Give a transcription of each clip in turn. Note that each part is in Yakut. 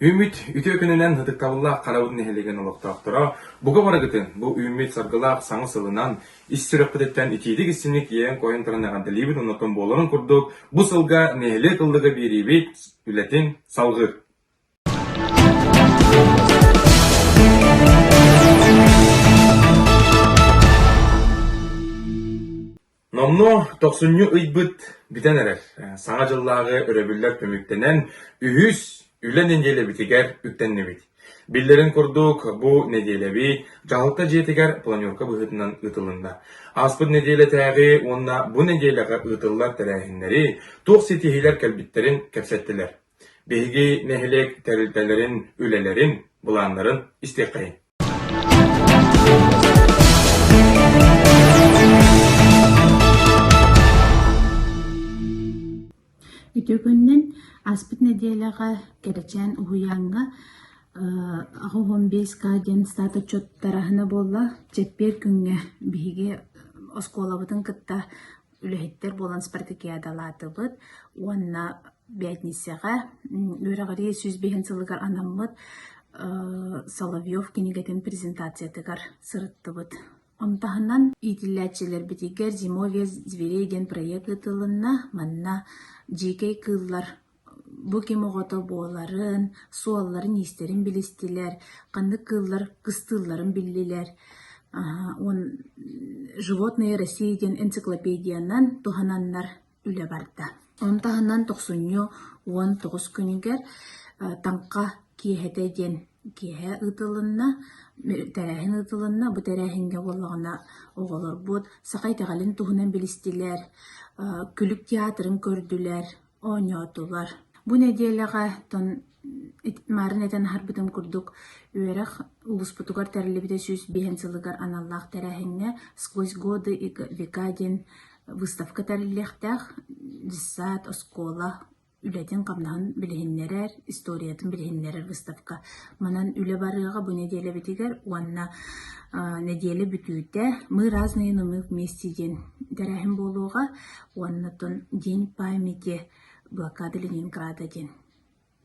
Үүммүт үтүө күнүнэн ытыктабыллаах Харабыт нэһилиэгин олохтоохторо бука барыгытын бу үүммүт саргылаах саҥа сылынан ис сүрэхпититтэн итиитик-истиҥник иэйэн-куойан туран эҕэрдэлиибит оннуттан буоларын курдук бу сылга нэһилиэк ыллыга биэриибит үлэтин салҕыыр. Номнуо тохсунньу ыйбыт бүтэн эрэр. Саҥа дьыллааҕы өрөбүллэр түмүктэнэн, үһүс үлэ нэдиэлэбитигэр үктэннибит. Биллэрин курдук, бу нэдиэлэбит дьаһалта дьиэтигэр планерка быһыытынан ыытылынна. Ааспыт нэдиэлэтээҕи уонна бу нэдиэлэҕэ ыытыллар тэрээһиннэри, туох ситиһиилэр кэлбиттэрин кэпсэттилэр. Биһиги нэһилиэк тэрилтэлэрин үлэлэрин, былааннарын истиэххэйиҥ. Үтүө күнүнэн ааспыт нэдиэлэҕэ Кэрэчээн уһуйааҥҥа 85 К диэн стат отчуоттараһына буолла. Чэппиэр күҥҥэ биһиги оскуолабытын кытта үлэһиттэр буолан спартакиадалаатыбыт уонна бээтинсэҕэ үөрэҕирии 105 сылыгар анаммыт Соловьев кинигэтин презентациятыгар сырыттыбыт. Ону таһынан иитиллээччилэрбитигэр «Зимовье зверей» диэн проект ыытылынна. Манна дьиикэй кыыллар бу ким оҕото буоларын, суолларын-иистэрин билистилэр, ханнык кыыллар кыстыылларын биллилэр. «Животные России» диэн энциклопедиянан туһананнар үлэ барда. Ону таһынан тохсунньу 19 күнүгэр Таҥха киэһэтэ диэн киэһэ ыытылынна, тэрээһин ыытылынна. Бу тэрээһиҥҥэ буоллаҕына оҕолорбут саха итэҕэлин туһунан билистилэр, күлүк театрын көрдүлэр, оонньоотулар. Бу нэдиэлэҕэ маарын этэн аһарбытым курдук, үөрэх улууспутугар тэриллибитэ 105 сылыгар аналлаах тэрээһиҥҥэ «Сквозь годы и века» диэн выставка тэриллиэхтээх. Дьыссаат, оскуола үлэтин-хамнаһын билиһиннэрэр, историятын билиһиннэрэр выставка. Манан үлэ барыаҕа бу нэдиэлэбитигэр уонна нэдиэлэ бүтүүтэ «Мы разные, но мы вместе» диэн тэрээһин буолуоҕа уонна оттон День памяти блокады Ленинграда диэн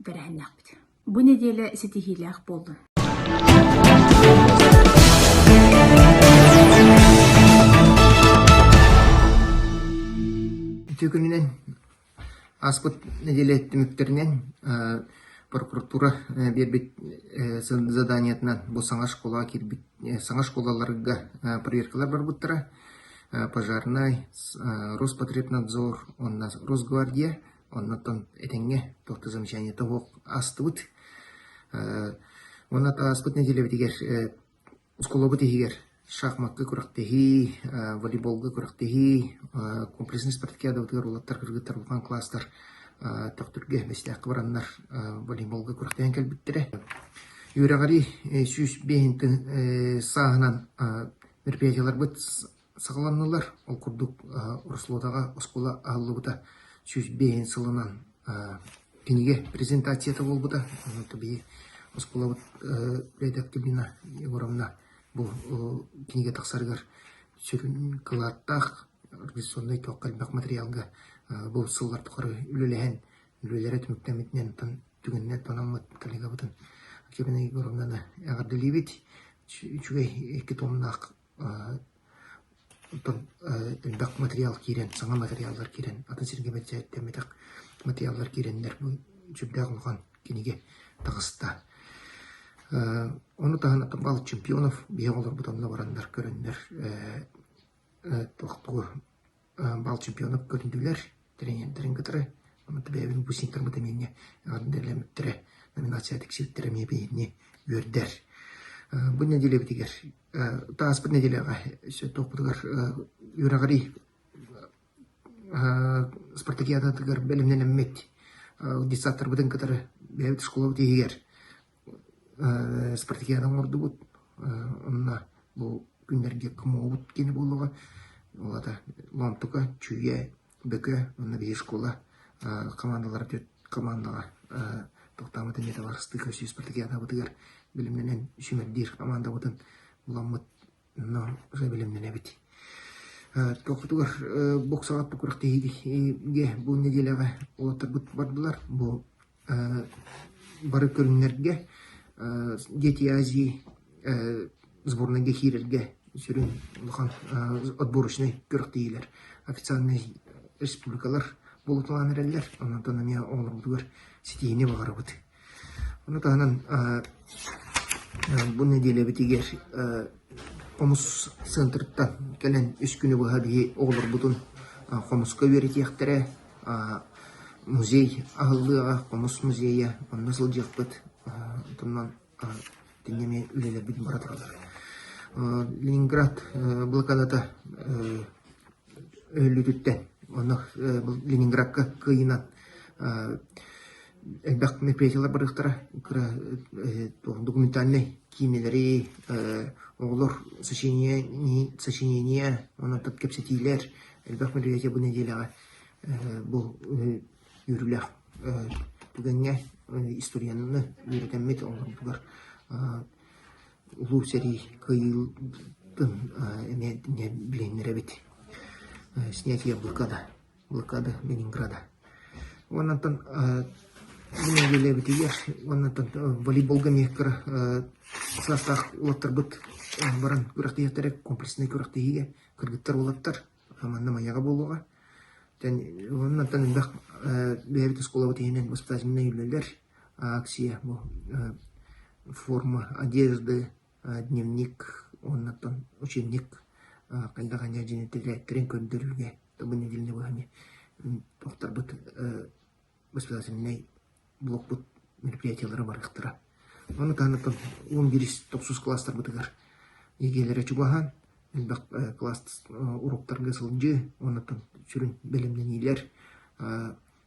тэрээһиннээхпит. Бу нэдиэлэ ситиһиилээх буоллун. Үтүө күнүнэн ааспыт нэдиэлэ түмүктэринэн прокуратура биэрбит заданиетынан бу саҥа школаҕа киирбит саҥа школаларга проверкалар барбыттара. Пожарнай, Роспотребнадзор уонна Росгвардия оннуттан этэҥҥэ туох да замечаниета суох аастыбыт. Уонна ааспыт нэдиэлэбитигэр Оскуолабыт иһигэр шахмакка күрэхтэһии, волейболга күрэхтэһии, комплекснай спартакиадабытыгар уолаттар, кыргыттар улахан кылаастар Төхтүргэ, Бэстээххэ бараннар волейболга күрэхтэһэн кэлбиттэрэ. Үөрэҕирии 105 сааһынан мероприятиеларбыт саҕаланнылар. Ол курдук Рослотаҕа оскуола аһыллыбыта 105 сылынан кинигэ презентацията буолбута. Биһи оскуолабыт редакторина Егоровна бу кинигэ тахсарыгар сүрүн кылааттаах организационнай туохха элбэх материалга бу сыллар тухары үлэлэһэн үлэлэрэ түмүктэммитинэн түгэнинэн туһанаммыт коллегабытын Акимина Егоровнаны эҕэрдэлиибит. Үчүгэй икки томнаах Оттон элбэх материал киирэн, саҥа материаллар киирэн, атын сиргэ бэчээттэммэтэх материаллар киирэннэр бу сүрдээх улахан кинигэ таҕыста. Ону таһынан Бал Чемпионов биһиги оҕолорбут онно бараннар көрөннөр туох тугу Бал Чемпионов көрүндүлэр тренердэрин кытары. Онон бэйэбин выпускниктарбыт эмиэ эҕэрдэлэммиттэрэ, номинация тиксибиттэрэ эмиэ биһигини үөрдэр. Бу нэдиэлэбитигэр Ааспыт нэдиэлэҕэ өссө туохпутугар үөрэҕирии спартакиадатыгар бэлэмнэнэммит детсадтарбытын кытары бэйэбит школабыт иһигэр спартакиада оҥордубут. Онно бу күннэргэ КМО-бут киэнэ буолуоҕа. Ол аата Лоомтука, Чүүйэ, Бөкө уонна биһиги школа командалара түөрт командаҕа тохтооммут эмиэ табаарыстыы көрсүү спартакиадабытыгар бэлэмнэнэн сүүмэрдиир командабытын буламмыт онно уже бэлэмнэнэбит. Туохпутугар боксаҕа күрэхтэһиигэ бу нэдиэлэҕэ уолаттарбыт бардылар. Бу. бары көрүҥнэргэ Дети Азии сборнайга киирэргэ сүрүн улахан отборочнай күрэхтэһиилэр официальнай республикалар буолуталаан эрэллэр. Онтон эмиэ оҕолорбутугар ситиһиини баҕарабыт. Ону таһынан бу нэдиэлэбитигэр хомус центрыттан кэлэн үс күнү быһа биһи оҕолорбутун хомуска үөрэтиэхтэрэ, музей аһыллыаҕа, хомус музейа, онно сылдьыахпыт. Онтон итиннэ эмиэ үлэлэрбит бара тураллар. Ленинград блокадата өһүллүүтүттэн онно Ленинградка кыайыынан элбэх мероприятиелар барыахтара кыра документальнай киинэлэри оҕолор сочинение сочинение онон кэпсэтиилэр элбэх мероприятие бу нэдиэлэҕэ бу үөрүүлээх түгэҥҥэ историяны үөрэтэммит оҕолорбутугар Улуу сэрии кыайыытын эмиэ билиһиннэрэбит. Снятие блокада, блокада Ленинграда. Уоннантан бу нэдиэлэбитигэр уоннантан волейболга эмиэ кыра саастаах уолаттарбыт баран күрэхтэһиэхтэрэ комплекснай күрэхтэһиигэ кыргыттар уолаттар манна Майаҕа буолуоҕа. Уоннантан элбэх бэйэбит оскуолабыт иһинэн воспитательнай үлэлэр акция бу форма одежды, дневник уоннаттан учебник хайдах эмэ дьиэ тэтэрээттэрин көрдөрүүгэ бу нэдиэлэни быһа эмиэ тохторбут воспитательнай блокпут мероприятиелара барыахтара. Ону таһынан 11 тохсус класстарбытыгар ЕГЭ-лэрэ чугаһаан элбэх класс уроктарга сылдьыы уоннаттан сүрүн бэлэмнэниилэр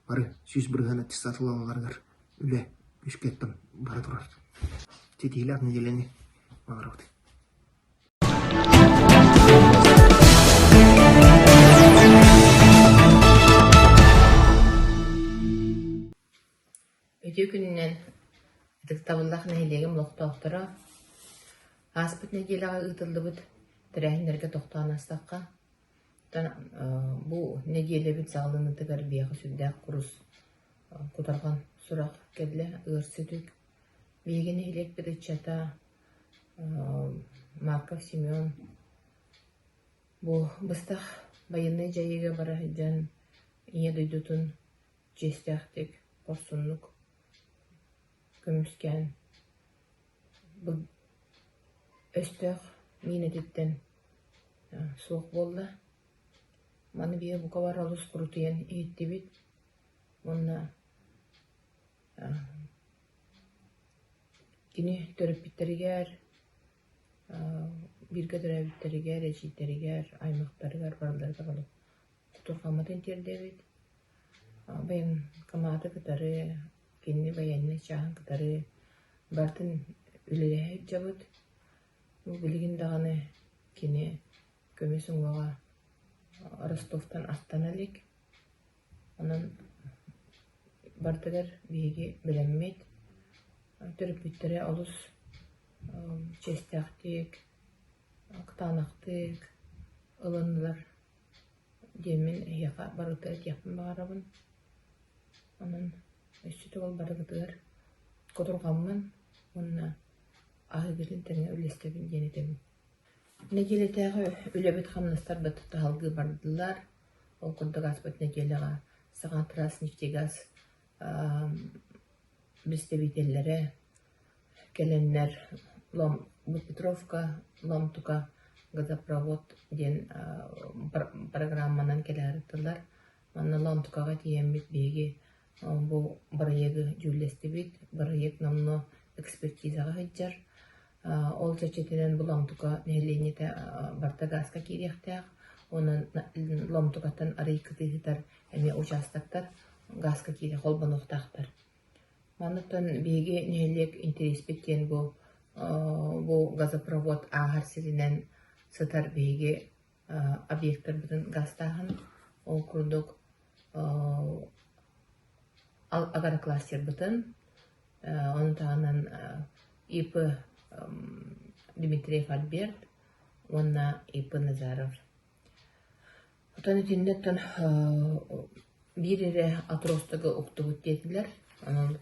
бары 100% аттестат ылалларыгар үлэ күүскэ бара турар. Ситиһиилээх нэдиэлэни баҕарабыт. Үтүө күнүнэн ытыктабыллаах нэһилиэгим олохтоохторо ааспыт нэдиэлэҕэ ыытыллыбыт тэрээһиннэргэ тохтоон аастахха Бу нэдиэлэбит саҕаланыытыгар биһиэхэ сүрдээх курус, кутарҕан сурах кэллэ, ыар сүтүк. Биһиги нэһилиэкпит ыччата Марков Семен бу быстах байыаннай дьайыыга бара сылдьан Ийэ дойдутун чиэстээхтик, хорсуннук көмүскээн өстөөх миинэтиттэн суох буолла. Маны биһиги бука бары олус курутуйан иһиттибит уонна кини төрөппүттэригэр, бииргэ төрөөбүттэригэр, эдьиийдэригэр, аймахтарыгар барыларыгар олох кутурҕаммытын тиэрдэбит. Военкоматы кытары, кини военнай чааһын кытары барытын үлэлэһэ сылдьабыт. Бу билигин даҕаны кини көмүс уҥуоҕа Ростовтан астана илик. Онон барытыгар биһиги бэлэммит. Төрөппүттэрэ олус чиэстээхтик, кытаанахтык ылыннылар диэммин эһиэхэ барыта этиэхпин баҕарабын. Онон өссө төгүл барыгытыгар кутурҕаммын уонна аһыыгытын тэҥҥэ үллэстэбин диэн этэбин. Нэдиэлэтээҕи үлэбит-хамнастарбыт таһалгыы бардылар. Ол курдук ааспыт нэдиэлэҕэ Саҥатрас, Нефтегаз представителлэрэ кэлэннэр Лом Петровка, Ломтука газопровод диэн программанан кэлэ сырыттылар. Манна Ломтукаҕа тиийэммит биһиги Бу бырайыагы дьүүллэстибит. Бырайыак номнуо экспертизаҕа сылдьар. Ол чэрчитинэн бу Ломтука нэһилиэнньэтэ барыта гааска киириэхтээх. Онон Ломтукаттан арый кытыыһытар эмиэ участоктар гааска киирэ холбонуохтаахтар. Манныктан биһиги нэһилиэк интэриэспит диэн бу бу газопровод ааһар сиринэн сытар биһиги объектарбытын гаастааһын. Ол курдук агрокластербытын, ону таһынан ИП Дмитриев Альберт уонна ИП Назаров. Оттон итиннэ оттон биир эрэ отростогы уктубут диэтилэр. Онон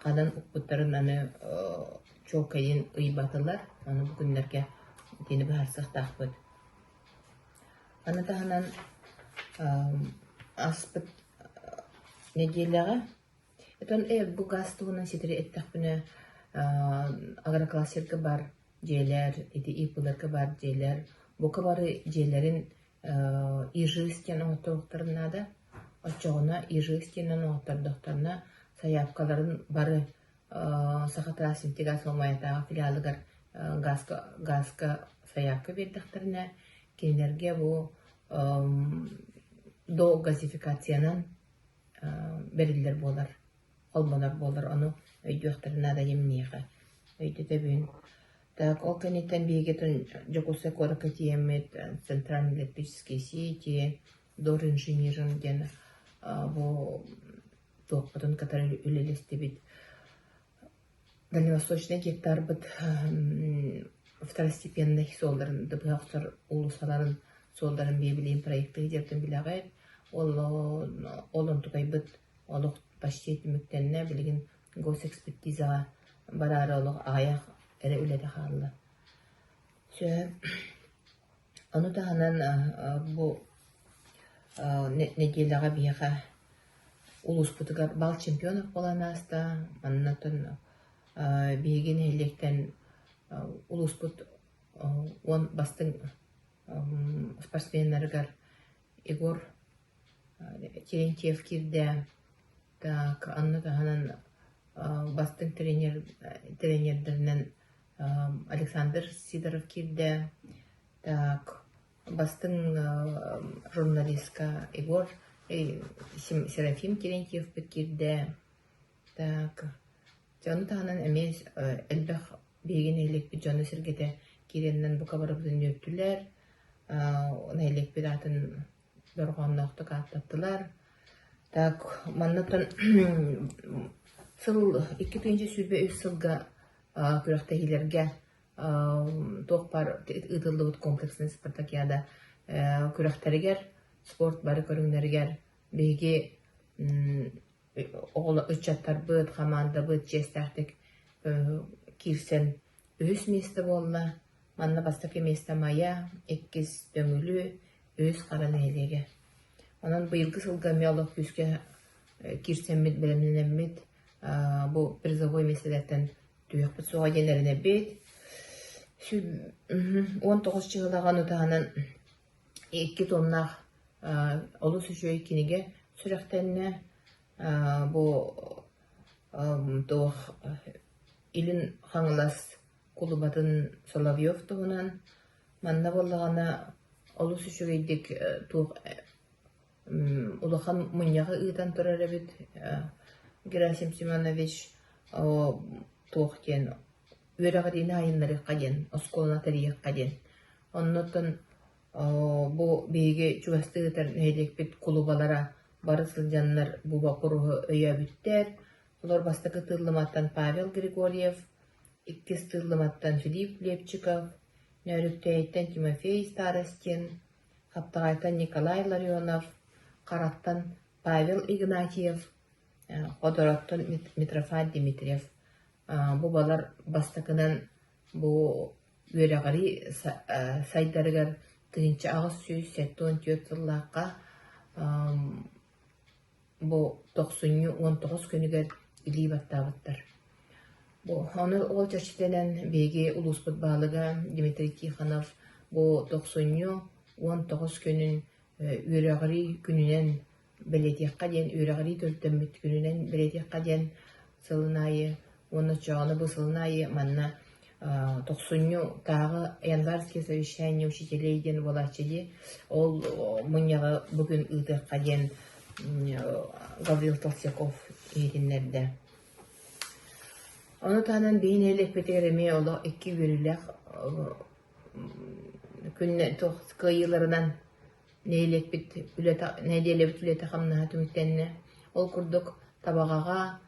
Ханан укпуттарын аны чуолкайын ыйбатылар. Аны бу күннэргэ итини быһаарсыахтаахпыт. Аны таһынан ааспыт нэдиэлэҕэ Оттон бу гаас туһунан ситэри эттэхпинэ, агрокластерга баар дьиэлэр, ити ИП-ларга баар дьиэлэр, бука бары дьиэлэрин ИЖС диэн оҥотторуохтарын наада. Оччоҕуна ИЖС диэнинэн оҥоттордохторуна, сайаапкаларын бары Сахатрассинтегаз Малмаятааҕы филиалыгар гааска, гааска сайаапка биэрдэхтэринэ, кинилэргэ бу до газификациянан бэриллэр буолар, холбонор буолар, ону өйдүөхтэрин наада диэн миэхэ өйдөтөбүн. Так, ол кэнниттэн биһиги Дьокуускай куоракка тиийэммит Центральный электрические сети, Дор инженерин диэн бу туохпутун кытары үлэлэстибит. Дальневосточнай гектарбыт второстепенный суолларын быһа охсор уулуссаларын суолларын биэбилиин проектыы диэбитин билэҕит. Ол ол онтукайбыт олох почти түмүктэннэ. Билигин госэкспертизаҕа бараары олох аҕыйах эрэ үлэтэ хаалла. Сөп. Ону таһынан бу нэдиэлэҕэ биһиэхэ улууспутугар бал чемпионов буолан ааста. Маннаттан биһиги нэһилиэктэн улууспут уон бастыҥ спортсменнарыгар Егор Терентьев киирдэ. Так, онно таһынан бастыҥ тренер тренердэринэн Александр Сидоров киирдэ. Так, бастыҥ журналистка Егор Серафим Терентьевпыт киирдэ. Так, дьэ ону таһынан эмиэ элбэх биһиги нэһилиэкпит дьоно-сэргэтэ киирэннэн бука барыбытын үөртүлэр. Нэһилиэкпит аатын дорҕоонноохтук ааттаттылар. Так, маннаттан сыл 2023 сылга күрэхтэһиилэргэ туох баар ыытыллыбыт комплекснай спартакиада күрэхтэригэр, спорт бары көрүҥнэригэр биһиги оҕолор ыччаттарбыт, хамаандабыт чиэстээхтик киирсэн үһүс миэстэ буолла. Манна бастакы миэстэ Майа, иккис Төҥүлү, үһүс Хара нэһилиэгэ. Онон быйылгы сылга эмиэ олох күүскэ киирсэммит, бэлэмнэнэммит бу призовой миэстэлэртэн түһүөхпүт суоҕа диэн эрэнэбит. 19 чыһылаҕын утаһынан икки томнаах олус үчүгэй кинигэ сүрэхтэннэ. Бу туох Илин Хаҥалас кулубатын Соловьев туһунан. Манна буоллаҕына олус үчүгэйдик туох улахан мунньаҕы ыытан турар эбит Герасим Семенович туох диэн үөрэҕириини айыннарыахха диэн, оскуоланы тэрийиэххэ диэн. Оннуттан бу биһиги чугастыы ыытар нэһилиэкпит кулубалара бары сылдьаннар бу боппуруоһу өйөөбүттэр. Олор бастакы тыыллыматтан Павел Григорьев, иккис тыыллыматтан Филипп Лепчиков, Нөөрүктээйиттэн Тимофей Старостин, Хаптаҕайтан Николай Ларионов, Хараттан Павел Игнатьев, Ходороттон Митрофан Дмитриев. Бу балар бастакынан бу үөрэҕирии сайдарыгар 1874 сыллаахха бу тохсунньу 19 күнүгэр илии баттаабыттар. Бу ону ол чэрчитинэн биһиги улууспут баһылыга Дмитрий Тихонов бу тохсунньу 19 күнүн үөрэҕирии күнүнэн бэлиэтиэххэ диэн үөрэҕирии төрүттэммит күнүнэн бэлиэтиэххэ диэн сылын аайы уонна оччоҕуна бу сылын аайы манна тохсунньутааҕы январские совещания учителей диэн буолааччы дии ол мунньаҕы бу күн ыытыахха диэн Гаврил Толстяков иһитиннэрдэ. Ону таһынан биһи нэһилиэкпитигэр эмиэ олох икки үөрүүлээх күннэ туох кыайыыларынан Нэһилиэкпит үлэтэ, нэдиэлэбит үлэтэ-хамнаһа түмүктэннэ. Ол курдук Табаҕаҕа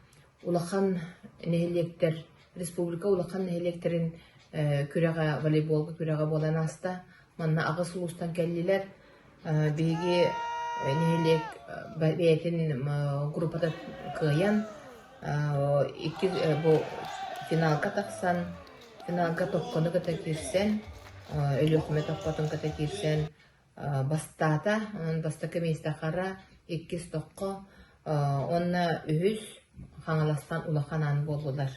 улахан нэһилиэктэр, республика улахан нэһилиэктэрин күрэҕэ, волейболга күрэҕэ буолан ааста. Манна аҕыс улуустан кэллилэр. Биһиги нэһилиэк бэйэтин группата кыайан. Икки бу финалга тахсан, финалга Токкону кытта киирсэн, Өлүөхүмэ Токкотун кытта киирсэн бастаата. Онон бастакы миэстэ Хара, иккис Токко уонна үһүс Хаҥаластан Улахан Аан буоллулар.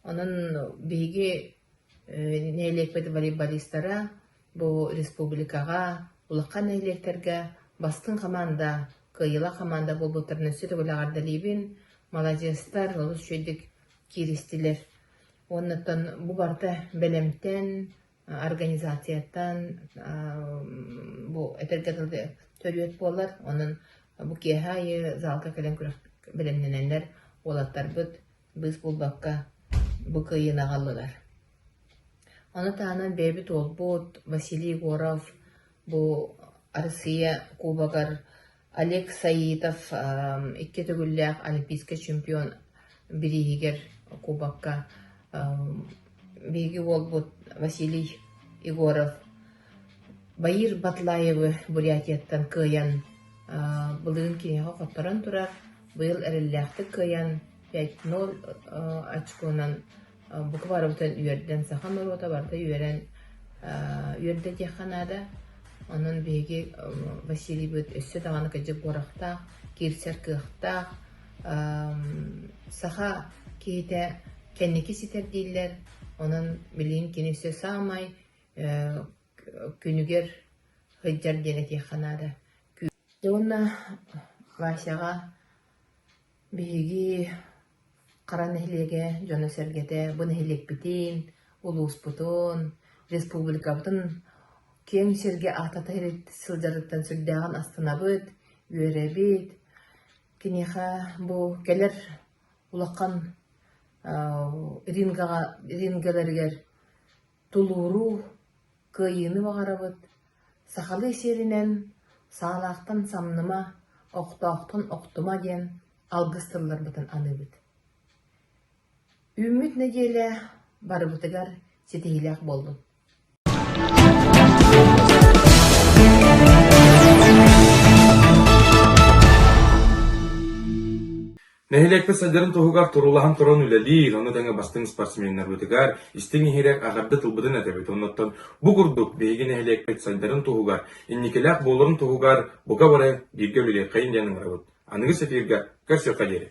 Онон биһиги нэһилиэкпит волейболистара бу республикаҕа улахан нэһилиэктэргэ бастыҥ хамаанда, кыайыылаах хамаанда буолбуттарын өссө төгүл эҕэрдэлиибин. Маладьыастар, олус үчүгэйдик кииристилэр. Уоннаттан бу барыта бэлэмтэн, организацияттан бу этэргэ дылы төрүөт буолар. Онон бу киэһэ аайы залга кэлэн күрэх бэлэмнэнэннэр уолаттарбыт быыс булбакка бу кыайыыны аҕаллылар. Ону таһынан бэйэбит уолбут Василий Егоров бу Арассыыйа Кубогар Олег Саитов икки төгүллээх олимпийскай чемпион бирииһигэр кубокка биһиги уолбут Василий Егоров Баир Батлаевы Бурятияттан кыайан былырыын киниэхэ хотторон турар, быйыл эрэллээхтик кыайан 5-0 очконан бука барыбытын үөрдэн, саха норуота барыта үөрэн үөрдэ диэххэ наада. Онон биһиги Василийбыт өссө даҕаны кырдьык буорахтаах, киирсэр кыахтаах, саха киһитэ кэнники ситэр дииллэр. Онон билигин кини өссө саамай күнүгэр сылдьар диэн этиэххэ наада. Дьэ уонна Васяҕа биһиги Хара нэһилиэгэ дьоно-сэргэтэ бу нэһилиэкпитин, улууспутун, республикабытын киэҥ сиргэ ааттата сылдьарыттан сүрдээҕин астынабыт, үөрэбит. Киниэхэ бу кэлэр улахан рингаҕа рингэлэригэр тулууру, кыайыыны баҕарабыт. Сахалыы сиэринэн саалаахтан самныма, охтоохтон охтума диэн алгыс тылларбытын аныыбыт. Үүммүт нэдиэлэ барыбытыгар ситиһиилээх буоллун. Нэһилиэкпит сайдарын туһугар туруулаһан туран үлэлиир, ону тэҥэ бастыҥ спортсменнарбытыгар истиҥ-иһирэх эҕэрдэ тылбытын этэбит. Оннуттан бу курдук биһиги нэһилиэкпит сайдарын туһугар, инникилээх буоларын туһугар бука бары бииргэ үлэлиэххэйин диэн ыҥырабыт. Аныгыс эфиргэ көрсүөххэ диэри.